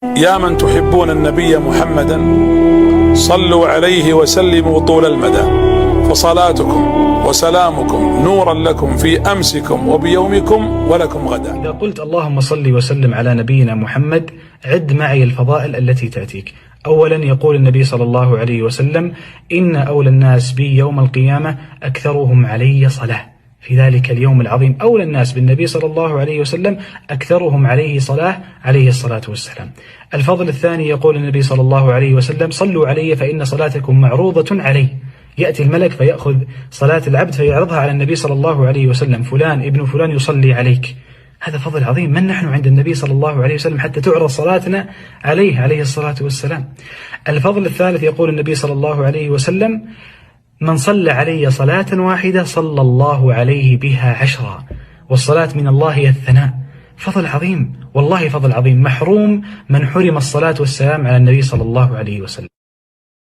يا من تحبون النبي محمدا صلوا عليه وسلموا طول المدى، فصلاتكم وسلامكم نورا لكم في أمسكم وبيومكم ولكم غدا. إذا قلت اللهم صل وسلم على نبينا محمد، عد معي الفضائل التي تأتيك. أولا، يقول النبي صلى الله عليه وسلم: إن أولى الناس بي يوم القيامة أكثرهم علي صلاة. في ذلك اليوم العظيم، أولى الناس بالنبي صلى الله عليه وسلم أكثرهم عليه صلاة، عليه الصلاة والسلام. الفضل الثاني، يقول النبي صلى الله عليه وسلم: صلوا علي فإن صلاتكم معروضة علي. يأتي الملك فيأخذ صلاة العبد فيعرضها على النبي صلى الله عليه وسلم: فلان ابن فلان يصلي عليك. هذا فضل عظيم. من نحن عند النبي صلى الله عليه وسلم حتى تعرض صلاتنا عليه، عليه الصلاة والسلام؟ الفضل الثالث، يقول النبي صلى الله عليه وسلم: من صلى علي صلاة واحدة صلى الله عليه بها عشرا، والصلاة من الله هي الثناء. فضل عظيم، والله فضل عظيم. محروم من حرم الصلاة والسلام على النبي صلى الله عليه وسلم.